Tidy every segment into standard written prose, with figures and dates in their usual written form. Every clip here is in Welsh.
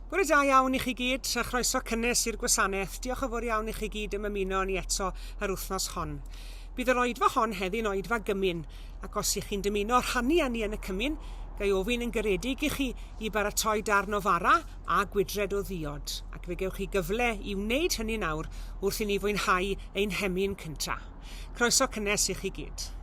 Bore da iawn i chi gyd, a chroeso cynnes i'r gwasanaeth. Diolch yn fawr iawn i chi gyd am ymuno â ni eto yr wythnos hon. Bydd yr oedfa hon heddi'n oedfa gymun, ac os ych chi'n dymuno rhannu â ni yn y cymun, ga i ofyn yn garedig i chi i baratoi darn o fara a gwydred o ddiod, ac fe gewch chi gyfle i wneud hynny nawr wrth i ni fwynhau ein hemyn cyntaf. Croeso cynnes i chi gyd.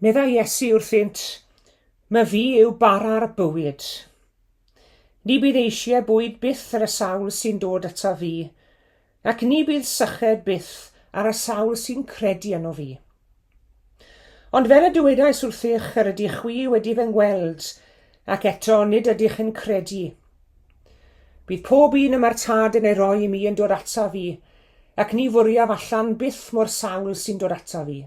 Meddai Iesu wrthynt, Myfi yw bara'r bywyd. Ni bydd eisiau bwyd byth ar y sawl sy'n dod ata fi, ac ni bydd syched byth ar y sawl sy'n credu yno fi. Ond fel y dywedais wrthych, yr ydych chwi wedi fy ngweld, ac eto nid ydych yn credu. Bydd pob un y mae'r Tad yn ei roi i mi yn dod ata fi, ac ni fwriaf allan byth mo'r sawl sy'n dod ata fi.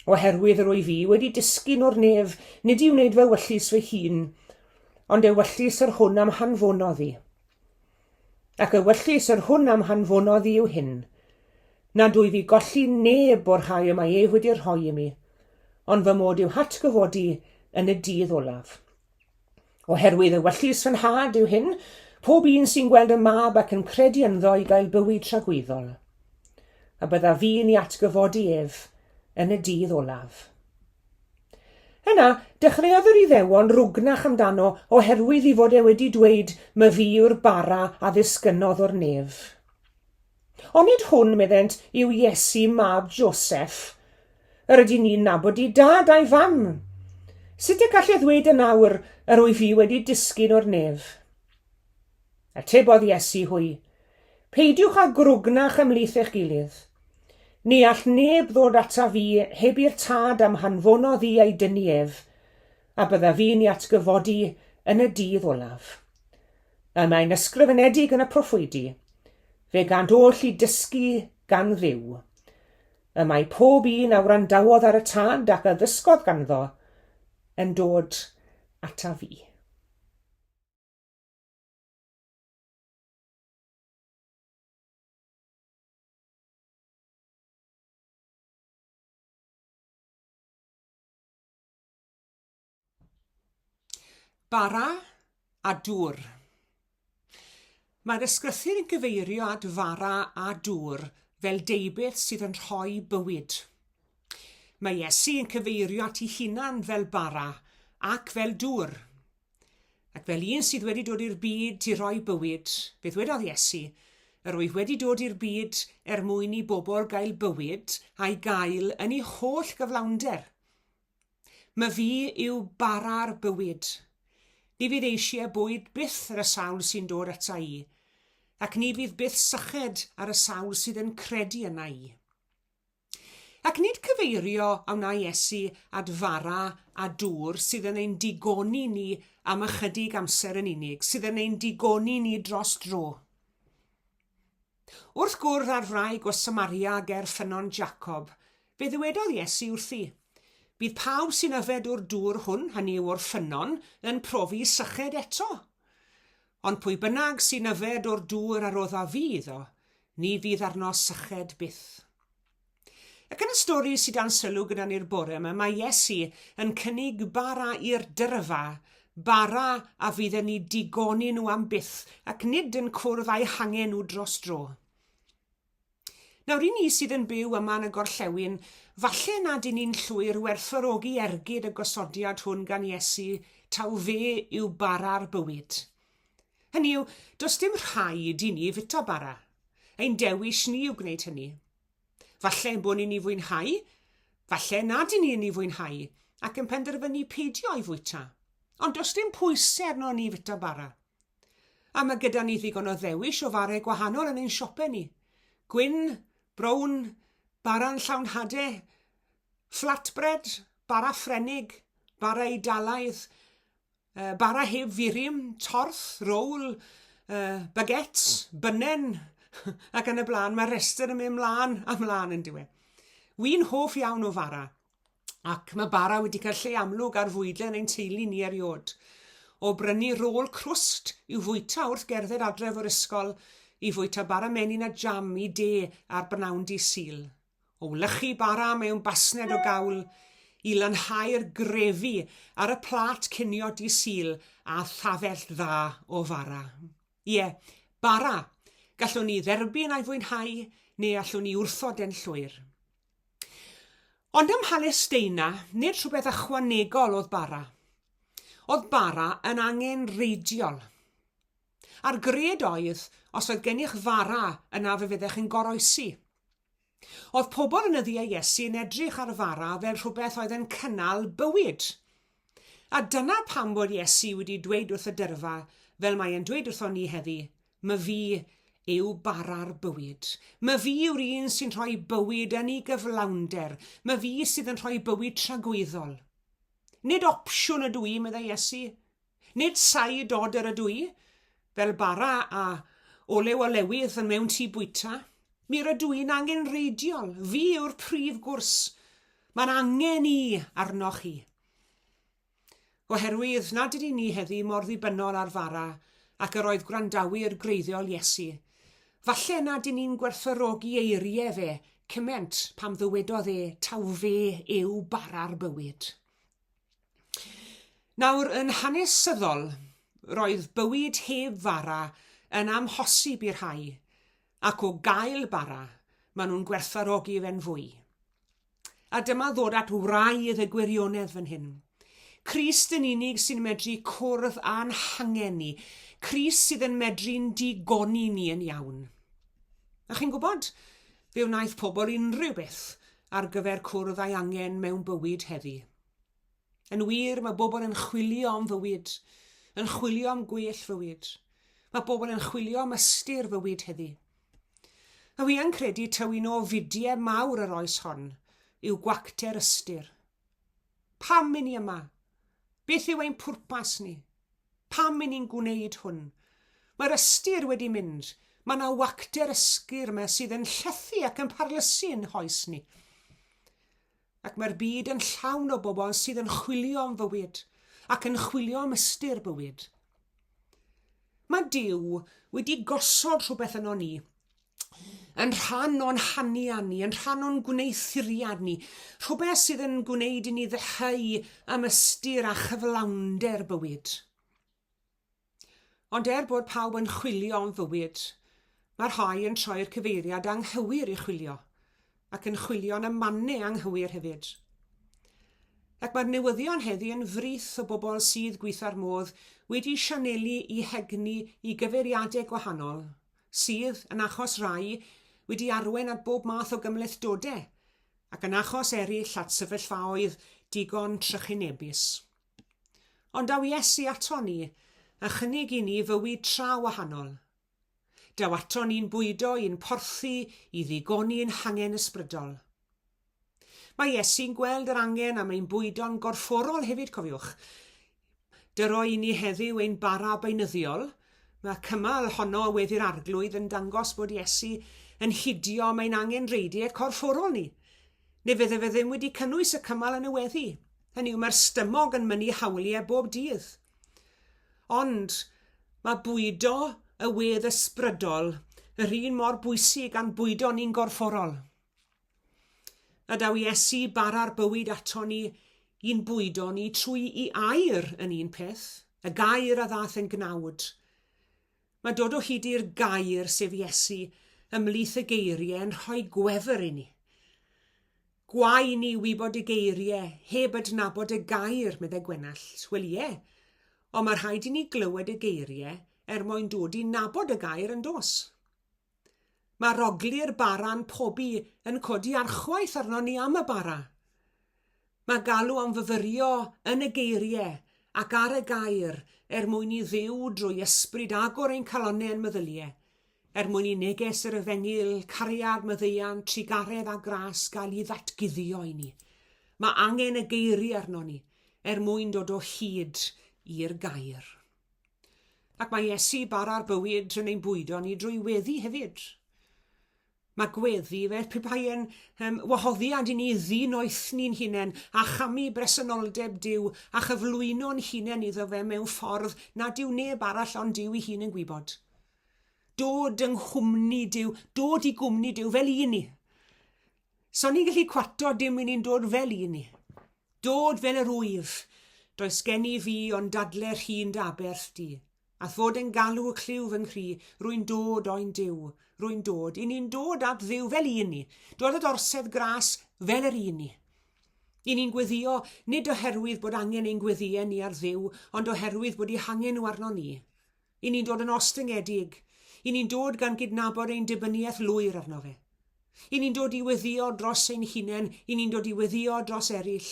Oherwydd yr wyf fi wedi disgyn o'r nef, nid i wneud fy ewyllys fy hun, ond ewyllys yr hwn a'm hanfonodd i. Ac ewyllys yr hwn a'm hanfonodd i yw hyn, nad wyf i golli neb o'r rhai y mae ef wedi rhoi i mi, ond fy mod i'w hatgyfodi yn y dydd olaf. Oherwydd ewyllys fy nhad yw hyn, pob un sy'n gweld y mab ac yn credu ynddo i gael bywyd tragwyddol. A byddaf fi'n ei atgyfodi ef yn y dydd olaf. Yna, dechreuodd yr Iddewon rwgnach amdano oherwydd ei fod e wedi dweud, Myfi yw'r bara a ddisgynnodd o'r nef. Onid hwn, meddent, yw Iesu mab Joseph? Yr ydyn ni'n nabod i dad a'i fam. Sut y gall e ddweud yn awr, yr wyf fi wedi disgyn o'r nef? Atebodd Iesu hwy, Peidiwch â grwgnach ymhlith eich gilydd. Ni all neb ddod ataf fi heb i'r Tad a'm hanfonodd i ei dynnu ef, a byddaf fi'n ei atgyfodi yn y dydd olaf. Y mae'n ysgrifenedig yn y proffwydi, Fe gant oll i dysgu gan Dduw. Y mae pob un a wrandawodd ar y Tad ac a ddysgodd ganddo yn dod ataf fi. Bara a dŵr. Mae'r ysgrythur yn cyfeirio at fara a dŵr fel deubeth sydd yn rhoi bywyd. Mae Iesu yn cyfeirio at ei hunan fel bara ac fel dŵr. Ac fel un sydd wedi dod i'r byd i roi bywyd, fe ddwedodd Iesu, Yr wyf wedi dod i'r byd er mwyn i bobl gael bywyd a'i gael yn ei holl gyflawnder. Myfi yw bara'r bywyd. Ni fydd eisiau bwyd byth ar y sawl sy'n dod ata i, ac ni fydd byth syched ar y sawl sydd yn credu yna i. Ac nid cyfeirio a wna Iesu at fara a dŵr sydd yn ein digoni ni am ychydig amser yn unig, sydd yn ein digoni ni dros dro. Wrth gwrdd â'r wraig o Samaria ger ffynnon Jacob, fe ddywedodd Iesu wrthi, Bydd pawb sy'n yfed o'r dŵr hwn, hynny yw o'r ffynnon, yn profi syched eto. Ond pwy bynnag sy'n yfed o'r dŵr a roddaf fi iddo, Ni fydd arno syched byth. Ac yn y stori sydd dan sylw gyda ni'r bore yma, mae Iesu yn cynnig bara i'r dyrfa, bara a fydd yn eu digoni nhw am byth, ac nid yn cwrdd â'u hangen nhw dros dro. Nawr, i ni sydd yn byw yma yn y gorllewin, falle nad i ni'n llwyr werthfawrogi ergyd y gosodiad hwn gan Iesu, taw fe yw bara'r bywyd. Hynny yw, does dim rhaid i ni fwyta bara. Ein dewis ni yw gwneud hynny. Falle ein bod ni'n ei fwynhau, falle nad i ni'n ei fwynhau, ac yn penderfynu peidio â'i fwyta. Ond does dim pwysau arno ni fwyta bara. A mae gyda ni ddigon o ddewis o fare gwahanol yn ein siopau ni. Gwyn, brown, bara'n llawn hade, flatbread, bara Ffrenig, bara Eidalaidd, Bara heb furum, torth, roll, baguettes, bynnen, ac yn y blaen. Mae'r rhestr yn mynd mlaen a mlaen yn dyw e. Wy'n hoff iawn o fara, ac mae bara wedi cael lle amlwg ar fwydlen ein teulu ni eriod. O brynu rôl crwst i'w fwyta wrth gerdded adref o'r ysgol, i fwyta bara menyn a jam i de ar bnawn dydd Sul. O wlychu bara mewn basned o gawl, i lanhau'r grefi ar y plât cinio dydd Sul a thafell dda o fara. Ie, bara! Gallwn ni dderbyn a'i fwynhau, neu allwn ni wrthod e'n llwyr. Ond ym Mhalesteina, nid rhywbeth ychwanegol oedd bara. Oedd bara yn angenrheidiol. A'r gred oedd, os oedd gennych fara, yna fe fyddech yn goroesi. Oedd pobl yn nyddiau Iesu yn edrych ar fara fel rhywbeth oedd yn cynnal bywyd. A dyna pam bod Iesu wedi dweud wrth y dyrfa, fel mae e'n dweud wrthon ni heddi, Myfi yw bara'r bywyd. Myfi yw'r un sy'n rhoi bywyd yn ei gyflawnder. Myfi sydd yn rhoi bywyd tragwyddol. Nid opsiwn ydw i, meddai Iesu. Nid side order ydw i, fel bara a olew olewydd yn mewn tŷ bwyta. Mi rydw i'n angenrheidiol, fi yw'r prif gwrs. Mae'n angen i arnoch chi. Oherwydd nad ydyn ni heddi mor ddibynnol ar fara ac yr oedd gwrandawyr gwreiddiol Iesu. Falle nad ydyn ni'n gwerthfawrogi eiriau fe cymaint pam ddywedodd e taw fe yw bara'r bywyd. Nawr, yn hanesyddol, roedd bywyd heb fara yn amhosib i'r rhai, ac o gael bara, maen nhw'n gwerthfawrogi fe'n fwy. A dyma ddod at wraidd y gwirionedd fan hyn. Crist yn unig sy'n medru cwrdd â'n hangen ni. Crist sydd yn medru'n digoni ni yn iawn. A chi'n gwybod, fe wnaeth pobl unrhyw beth ar gyfer cwrdd â'i angen mewn bywyd heddi. Yn wir, mae bobl yn chwilio am fywyd, yn chwilio am gwell fywyd. Mae bobl yn chwilio am ystyr fywyd heddi. A wi yn credu taw un o ofidiau mawr yr oes hon yw gwacter ystyr. Pam i ni yma? Beth yw ein pwrpas ni? Pam i ni'n gwneud hwn? Mae'r ystyr wedi mynd. Mae yna wacter ysgur yma sydd yn llethu ac yn parlysu'n hoes ni. Ac mae'r byd yn llawn o bobl sydd yn chwilio am fywyd ac yn chwilio am ystyr bywyd. Mae Duw wedi gosod rhywbeth yno ni, yn rhan o'n hanian ni, yn rhan o'n gwneuthuriad ni, rhywbeth sydd yn gwneud i ni ddeheu am ystyr a chyflawnder bywyd. Ond er bod pawb yn chwilio am fywyd, mae rhai yn troi'r cyfeiriad anghywir i chwilio, ac yn chwilio yn y mannau anghywir hefyd. Ac mae'r newyddion heddi yn frith o bobl sydd, gweitha'r modd, wedi sianelu i hegni i gyfeiriadau gwahanol, sydd, yn achos rhai, wedi arwain at bob math o gymhlethdodau, ac yn achos eraill at sefyllfaoedd digon trychinebus. Ond daw Iesu ato ni a chynnig i ni fywyd tra wahanol. Daw ato ni'n bwydo, i'n porthi, i ddigoni'n hangen ysbrydol. Mae Iesu'n gweld yr angen am ein bwydo'n gorfforol hefyd, cofiwch. Dyro i ni heddiw ein bara beunyddiol. Mae cymal honno o weddi'r Arglwydd yn dangos bod Iesu yn hidio am ein angenrheidiau corfforol ni. Neu fydde fe ddim wedi cynnwys y cymal yn y weddi. Hynny yw, mae'r stymog yn mynnu hawliau bob dydd. Ond mae bwydo y wedd ysbrydol yr un mor bwysig â'n bwydo ni'n gorfforol. A daw Iesu bara'r bywyd ato ni i'n bwydo ni trwy i air yn un peth, y gair a ddath yn gnawd. Mae dod o hyd i'r gair, sef Iesu, ymhlith y geiriau yn rhoi gwefr i ni. Gwae ni wybod y geiriau heb adnabod y gair, meddai Gwenallt. Wel ie, ond mae rhaid i ni glywed y geiriau er mwyn dod i nabod y gair yn dos? Mae rogli'r bara'n pobi yn codi archwaeth arnon ni am y bara. Mae galw am fyfyrio yn y geiriau ac ar y gair er mwyn i Dduw drwy ysbryd agor ein calonnau a'n meddyliau, er mwyn i neges yr efengyl, cariad, maddeuant, trugaredd a gras gael ei ddatguddio i ni. Mae angen y geiriau arnon ni er mwyn dod o hyd i'r gair. Ac mae Iesu bara'r bywyd yn ein bwydo ni drwy weddi hefyd. Mae gweddi fel pe bai yn um, wahoddiad i ni ddinoethni'n hunain a chamu bresenoldeb Duw a chyflwyno'n hunain iddo fe mewn ffordd nad yw neb arall ond Duw ei hun yn gwybod. Dod yng nghwmni Duw, dod i gwmni Duw fel un ni. So ni'n gallu cwato dim i ni'n dod fel un ni. Dod fel yr wyf, does gen i fi ond dadle rhin dy aberth di. A'th fod yn galw y clyw fy nghri, rwy'n dod oen Duw, rwy'n dod, i ni'n dod at Dduw fel un ni, dod at orsedd gras fel yr un ni. I ni'n gweddio, nid oherwydd bod angen ein gweddïau ni ar Dduw, ond oherwydd bod eu hangen nhw arnon ni. I ni'n dod yn ostyngedig. I ni'n dod gan gydnabod ein dibyniaeth lwyr arno fe. I ni'n dod i weddio dros ein hunain, i ni'n dod i weddio dros eraill.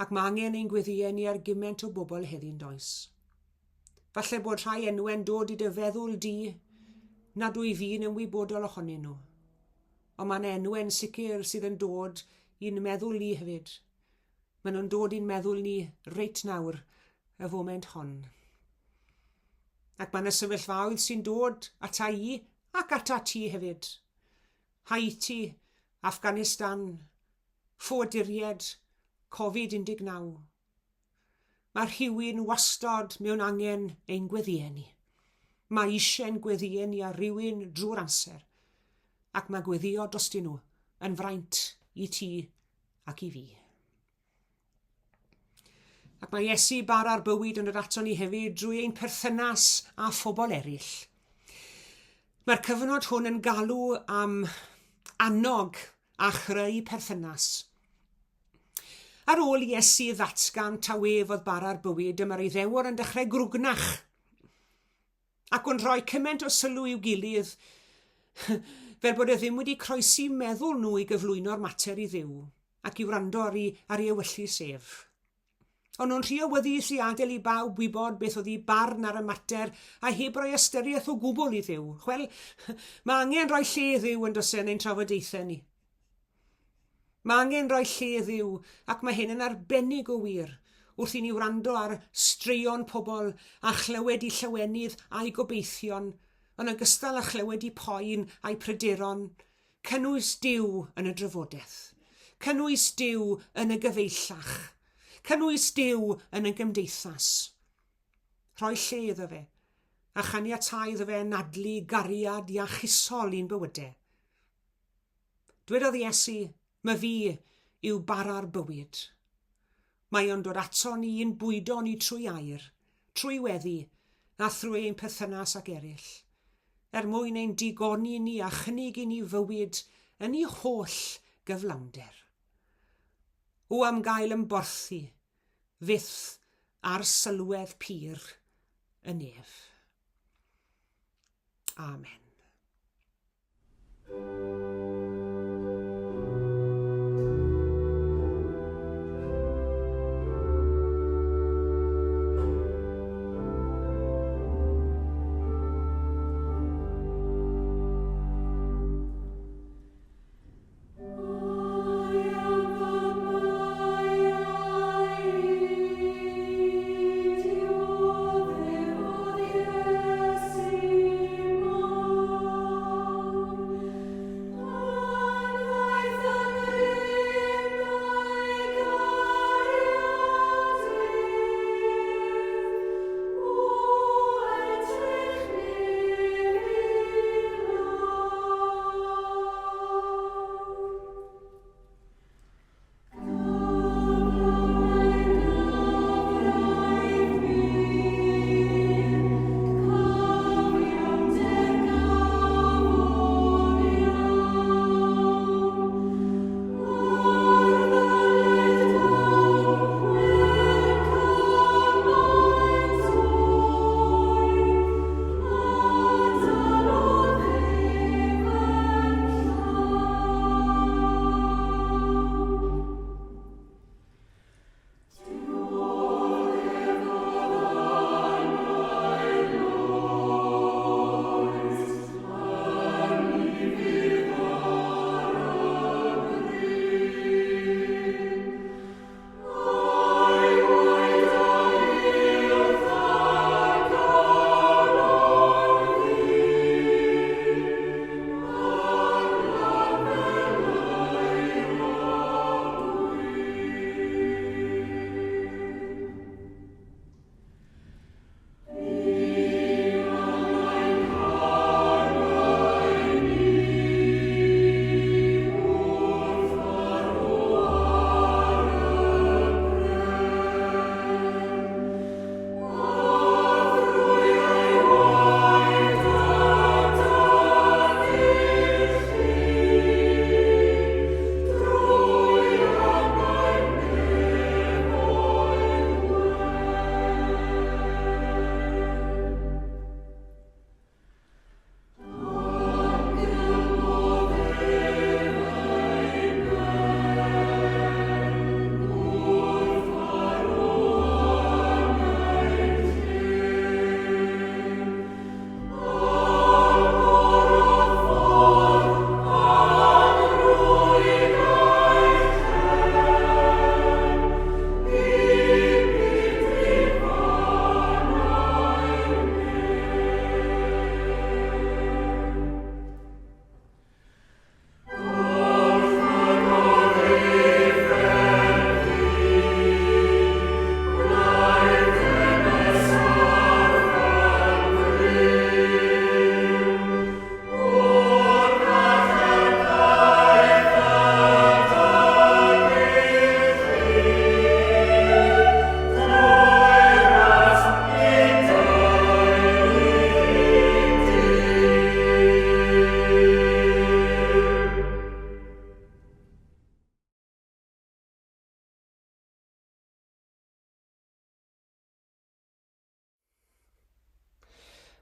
Ac mae angen ein gweddïau ni ar gymaint o bobl heddi'n does. Falle bod rhai enwau'n dod i dy feddwl di nad wyf fi'n ymwybodol ohonyn nhw. Ond mae'n enwau'n sicr sydd yn dod i'n meddwl ni hefyd. Maen nhw'n dod i'n meddwl ni reit nawr, y foment hon. Ac mae yna sefyllfaoedd sy'n dod ata i ac ata ti hefyd. Haiti, Afghanistan, ffoaduriaid, Covid-19. Mae rhywun wastod mewn angen ein gweddïau ni. Mae eisiau'n gweddïau ni ar rywun drwy'r amser. Ac mae gweddio drostyn nhw yn fraint i ti ac i fi. Ac mae Iesu bara'r bywyd yn dod ato ni hefyd drwy ein perthynas â phobl eraill. Mae'r cyfnod hwn yn galw am annog a chreu perthynas. Ar ôl i Iesu ddatgan taw ef oedd bara'r bywyd, dyma'r Iddewon yn dechrau grwgnach ac yn rhoi cymaint o sylw i'w gilydd fel bod e ddim wedi croesi meddwl nhw i gyflwyno'r mater i Dduw ac i wrando ar ei, ar ei ewyllys ef. O'n nhw'n rhy awyddus i adael i bawb wybod beth oedd eu barn ar y mater a heb roi ystyriaeth o gwbl i Dduw. Wel, mae angen rhoi lle i Dduw yn does e yn ein trafodaethau ni. Mae angen rhoi lle i Dduw ac mae hyn yn arbennig o wir wrth i ni wrando ar straeon pobl a chlywed eu llawenydd a'u gobeithion, yn ogystal â chlywed eu poen a'u pryderon. Cynnwys Duw yn y drafodaeth. Cynnwys Duw yn y gyfeillach. Cynnwys Duw yn y gymdeithas. Rhoi lle iddo fe, a chaniatáu iddo fe anadlu gariad iachusol i'n bywydau. Dwedodd Iesu, My fi yw bara'r bywyd. Mae o'n dod ato ni i'n bwydo ni trwy air, trwy weddi, a thrwy ein perthynas ag eraill, er mwyn ein digoni ni a chynnig i ni fywyd yn ei holl gyflawnder. O am gael ymborthi fyth ar sylwedd pur y nef. Amen.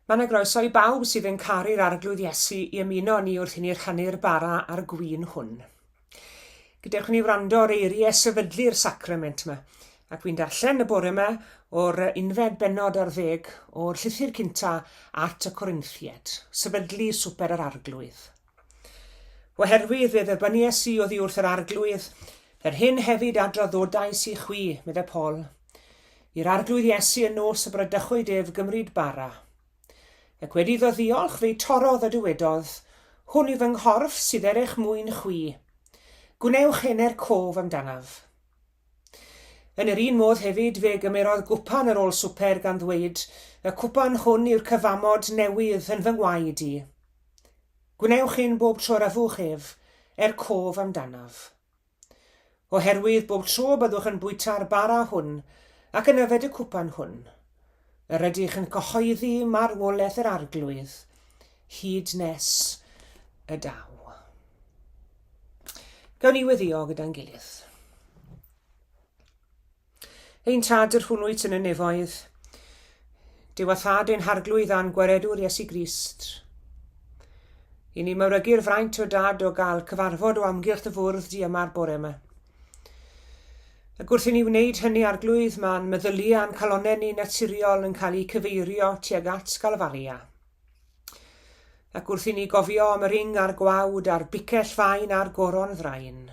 Mae yna groeso i bawb sydd yn caru'r Arglwydd Iesu i ymuno â ni wrth i ni rhannu'r bara a'r gwin hwn. Gadewch i ni wrando ar eiriau sefydlu'r sacrament yma. Ac fi'n darllen y bore yma o'r unfed bennod ar ddeg o'r llythyr cynta at y Corinthiaid, sefydlu swper yr Arglwydd. Oherwydd fe dderbynies i oddi wrth yr Arglwydd, yr hyn hefyd a draddodais i chwi, meddai Paul, i'r Arglwydd Iesu y nos y bradychwyd ef gymryd bara. Ac wedi iddo ddiolch, fe'i torrodd a dywedodd, Hwn yw fy nghorff sydd er eich mwyn chwi. Gwnewch hyn er cof amdanaf. Yn yr un modd hefyd fe gymerodd gwpan ar ôl swper gan ddweud, Y cwpan hwn yw'r cyfamod newydd yn fy ngwaed i. Gwnewch hyn bob tro yr yfwch ef, er cof amdanaf. Oherwydd bob tro byddwch yn bwyta'r bara hwn ac yn yfed y cwpan hwn, yr ydych yn cyhoeddi marwolaeth yr Arglwydd hyd nes y daw. Gawn ni weddio gyda'n gilydd. Ein Tad yr hwn wyt yn y nefoedd, Duw a Thad ein Harglwydd a'n Gwaredwr Iesu Grist. I ni mawrygu'r fraint o Dad o gael cyfarfod o amgylch dy fwrdd di yma'r bore yma. Ac wrth i ni wneud hynny, Arglwydd, mae'n meddyliau a'n calonnau ni naturiol yn cael eu cyfeirio tuag at Galfaria. Ac wrth i ni gofio am yr ing a'r gwawd a'r bicell fain a'r goron ddrain.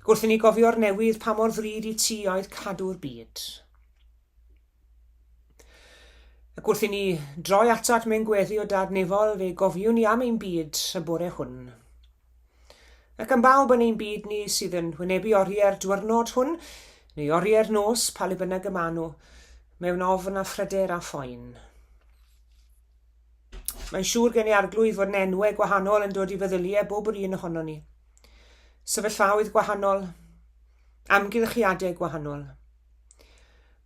Ac wrth i ni gofio'r newydd pa mor ddrud i ti oedd cadw'r byd. Ac wrth i ni droi atat mewn gweddi o Dad Nefol, fe gofiwn ni am ein byd y bore hwn. Ac am bawb yn ein byd ni sydd yn wynebu oriau'r diwrnod hwn, neu oriau'r nos, pa le bynnag y maen nhw, mewn ofn a phryder a phoen. Mae'n siŵr gen i Arglwydd fod yn enwau gwahanol yn dod i feddyliau bob yr un ohono ni. Sefyllfaoedd gwahanol, amgylchiadau gwahanol.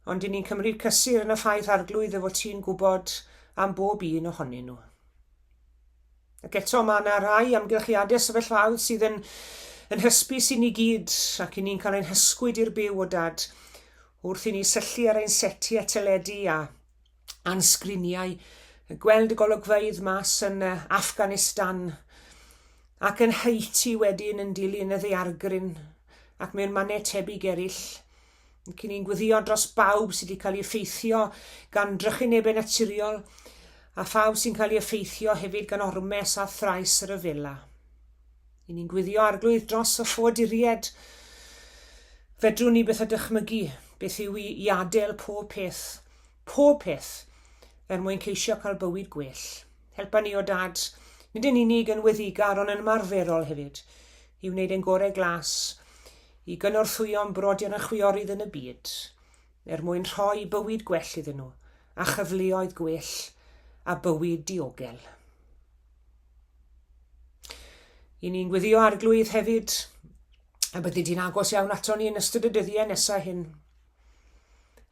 Ond dyn ni'n cymryd cysur yn y ffaith Arglwydd y fod ti'n gwybod am bob un ohonyn nhw. Ac eto mae yna rai amgylchiadau sefyllfaoedd sydd yn, yn hysbys i ni gyd ac i ni'n cael ein hysgwyd i'r byw o dad wrth i ni syllu ar ein setiau teledu a a'n sgriniau, gweld y golygfeydd mas yn Afghanistan ac yn Haiti wedyn yn dilyn y ddaeargryn ac mewn mannau tebyg eraill. Cyn ni'n gweddio dros bawb sydd wedi cael ei effeithio gan drychinebau naturiol a phawb sy'n cael ei effeithio hefyd gan ormes a thrais y rhyfela. I ni'n gweddio Arglwydd dros y ffoaduried. Fedrwn ni beth a dychmygu beth yw i, i adael pob peth, pob peth, er mwyn ceisio cael bywyd gwell. Helpa ni o Dad, nid yn unig yn weddigar ond yn ymarferol hefyd, i wneud ein gorau glas i gynorthwyo'n brodyr a chwiorydd yn y byd, er mwyn rhoi bywyd gwell iddyn nhw, a chyfleoedd gwell, a bywyd diogel. I ni'n gweddio Arglwydd hefyd, a byddi di'n agos iawn ato ni yn ystod y dyddiau nesaf hyn.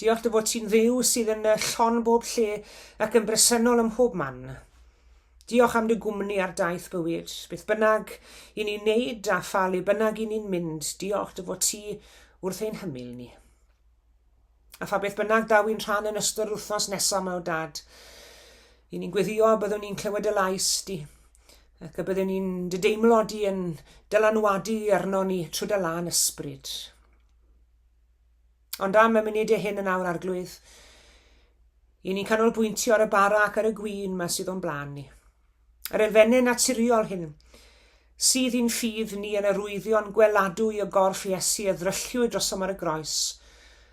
Diolch dy fod ti'n Dduw sydd yn llon bob lle ac yn bresennol ym mhob man. Diolch am dy gwmni ar daith bywyd. Beth bynnag i ni'n neud a pha le bynnag i ni'n mynd, diolch dy fod ti wrth ein hymyl ni. A pha beth bynnag daw i'n rhan yn ystod yr wythnos nesaf yma o Dad, i ni'n gweddio y byddwn ni'n clywed y lais di, ac y byddwn ni'n dy deimlo di yn dylanwadu arno ni trwy dy lân ysbryd. Ond am y munudau hyn yn awr, Arglwydd, i ni'n canolbwyntio ar y bara ac ar y gwin ma sydd o'n blaen ni. Yr elfennau naturiol hyn, sydd i'n ffydd ni yn arwyddion gweladwy o gorff Iesu a ddrylliwyd drosom ar y groes,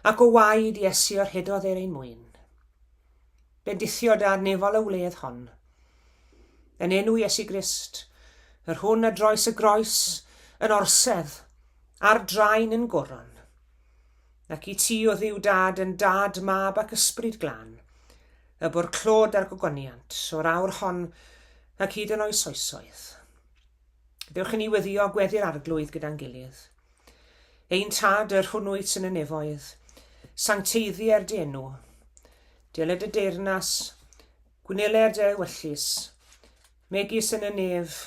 ac o waed Iesu a rhedodd er ein mwyn. Bendithio da nefol y wledd hon. Yn enw Iesu Grist, yr hwn a droes y groes yn orsedd, a'r draen yn goron. Ac i ti, o Dduw Dad, yn Dad, Mab ac Ysbryd Glân, y bo'r clod a'r gogoniant, o'r awr hon ac hyd yn oes oesoedd. Dewch i ni weddio gweddi'r Arglwydd gyda'n gilydd. Ein Tad, yr hwn wyt yn y nefoedd, sancteiddier dy enw. Deled y deyrnas, gwneler dy ewyllys, megis yn y nef,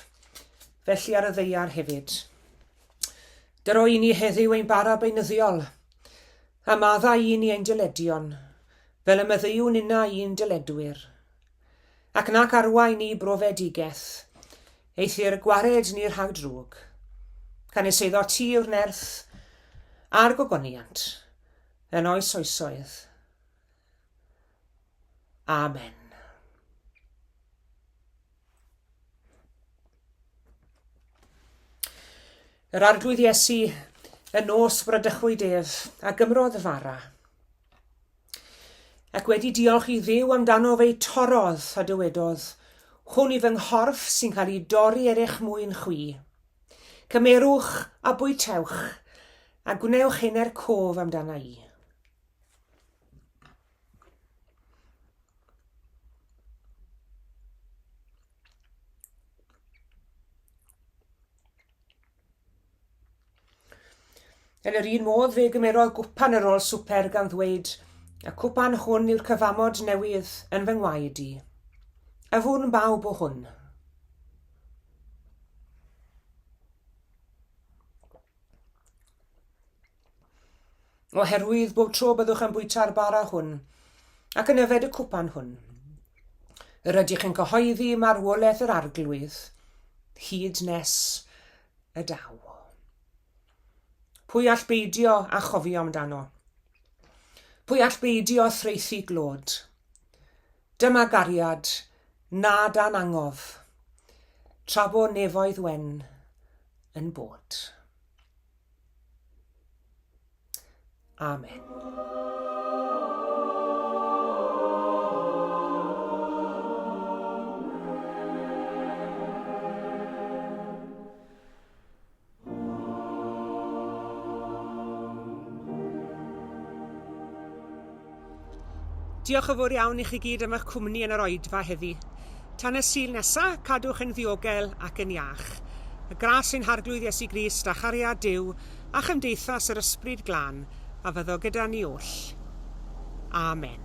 felly ar y ddaear hefyd. Dyro i ni heddiw ein bara beunyddiol, a maddau i ni ein dyledion, fel y maddeuwn innau i'n dyledwyr. Ac nac arwain ni brofedigaeth, eithr gwared ni rhag drwg. Canys eiddo ti yw'r nerth a'r gogoniant, yn oes oesoedd. Amen. Yr Arglwydd Iesu, y nos bradychwyd ef, a gymrodd y fara. Ac wedi diolch i Dduw amdano fe'i torrodd a dywedodd, Hwn i fy nghorff sy'n cael ei dorri er eich mwyn chwi. Cymerwch a bwytewch, a gwnewch hyn er cof amdana i. Yn yr un modd fe gymerodd gwpan ar ôl swper gan ddweud, Y cwpan hwn yw'r cyfamod newydd yn fy ngwaed i. Yfwn bawb o hwn. Oherwydd bob tro byddwch yn bwyta'r bara hwn ac yn yfed y cwpan hwn, yr ydych yn cyhoeddi marwolaeth yr Arglwydd hyd nes y daw. Pwy all beidio â chofio amdano? Pwy all beidio â thraethu glod? Dyma gariad na dan angof, tra bo nefoedd wen yn bod. Amen. Diolch yn fawr iawn i chi gyd am eich cwmni yn yr oedfa heddi. Tan y Sul nesa, cadwch yn ddiogel ac yn iach. Y gras ein Harglwydd Iesu Grist a chariad Duw a chymdeithas yr Ysbryd Glân a fyddo gyda ni oll. Amen.